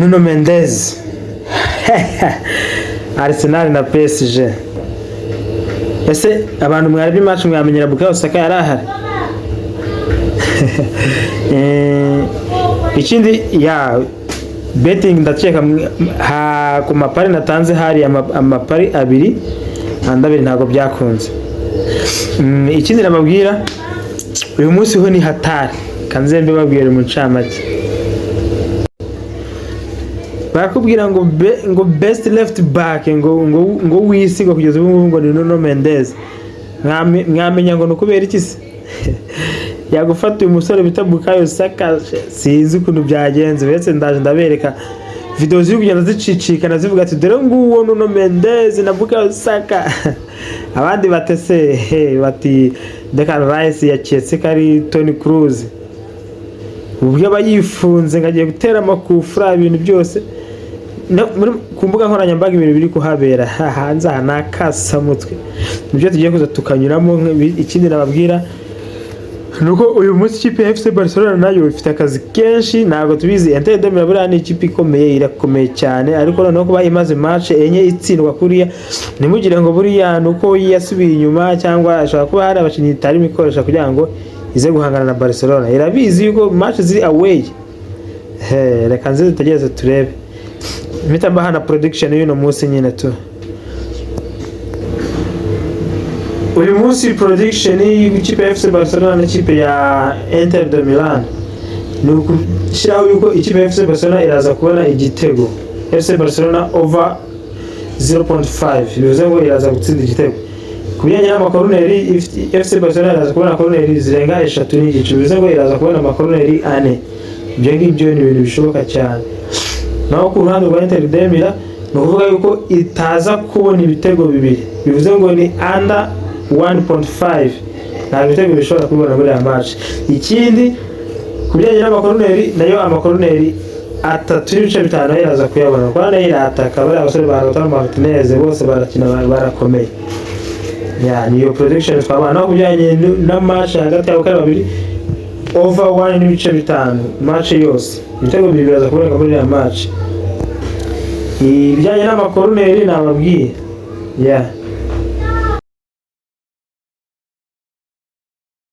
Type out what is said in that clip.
Nuno Mendes, Arsenal na PSG. Ese abantu mwarebye match mwamenyera Bukayo Saka yari ahari? Ikindi ya betting, ndakeka ku mapari natanze hari amapari abiri, andi abiri ntabwo byakunze. Ikindi nababwira, uyu munsi ho ni hatari. Kanze mbibabwire mu ncamake. Barakubwira ngo best left back ngo w'isi ngo kugeza ubu ngubu ngo ni Nuno Mendes. Mwamenya ngo ni ukubera iki se yagufata uyu musore bita Bukayo Saka? Sinzi ukuntu byagenze. Uretse ndaje ndabereka video ziri kugenda zicicikana zivuga ati: "Dore nguwo Nuno Mendes na Bukayo Saka." Abandi batese he bati Declan Rice yaketse ko ari Toni Kroos, uburyo aba yifunze ngo agiye gutera amakufra, ibintu byose. Ku mbuga nkoranyambaga ibintu biri kuhabera hanze aha ni akasamutwe, nibyo tugiye kuza tukanyuramo. Ikindi nababwira ni uko uyu munsi ikipe ya FC Barcelona nayo ifite akazi kenshi. Ntabwo tubizi, Inter de Milan buriya ni ikipe ikomeye, irakomeye cyane, ariko noneho kuba imaze match enye itsindwa kuriya, ntimugire ngo buriya ni uko yasubiye inyuma, cyangwa ashobora kuba hari abakinnyi itarimo ikoresha kugira ngo ize guhangana na Barcelona. Irabizi yuko match ziri away. He, reka nze dutegereze turebe. Mpita mbaha na prediction y'uno munsi nyine tu. Uyu munsi prediction y'ikipe ya FC Barcelona n'ikipe ya Inter de Milan ni ugushyiraho yuko ikipe ya FC Barcelona iraza kubona igitego, FC Barcelona over 0.5, bivuze ngo iraza gutsinda igitego. Ku bijyanye n'amakoroneri, FC Barcelona iraza kubona koroneri zirenga 3.5, bivuze ngo iraza kubona amakoroneri ane. Ibyo ngibyo ni ibintu bishoboka cyane. Naho ku ruhande rwa Inter de Milan, ni ukuvuga yuko itaza kubona ibitego bibiri, bivuze ngo ni under 1.5, nta bitego bishobora kubibona muri aya match. Ikindi, ku bijyanye n'amakoroneri, nayo amakoroneri 3.5 nayo iraza kuyabona, kuko nayo irataka. Bariya basore ba Lautaro Martinez bose barakina, barakomeye. Ya, niyo prediction twabona. Naho ku bijyanye na match hagati yabo ari babiri, over 1.5, match yose ibitego bibiri biraza kuboneka muri iriya match. Ibijyanye n'amakoroneri nababwiye ya.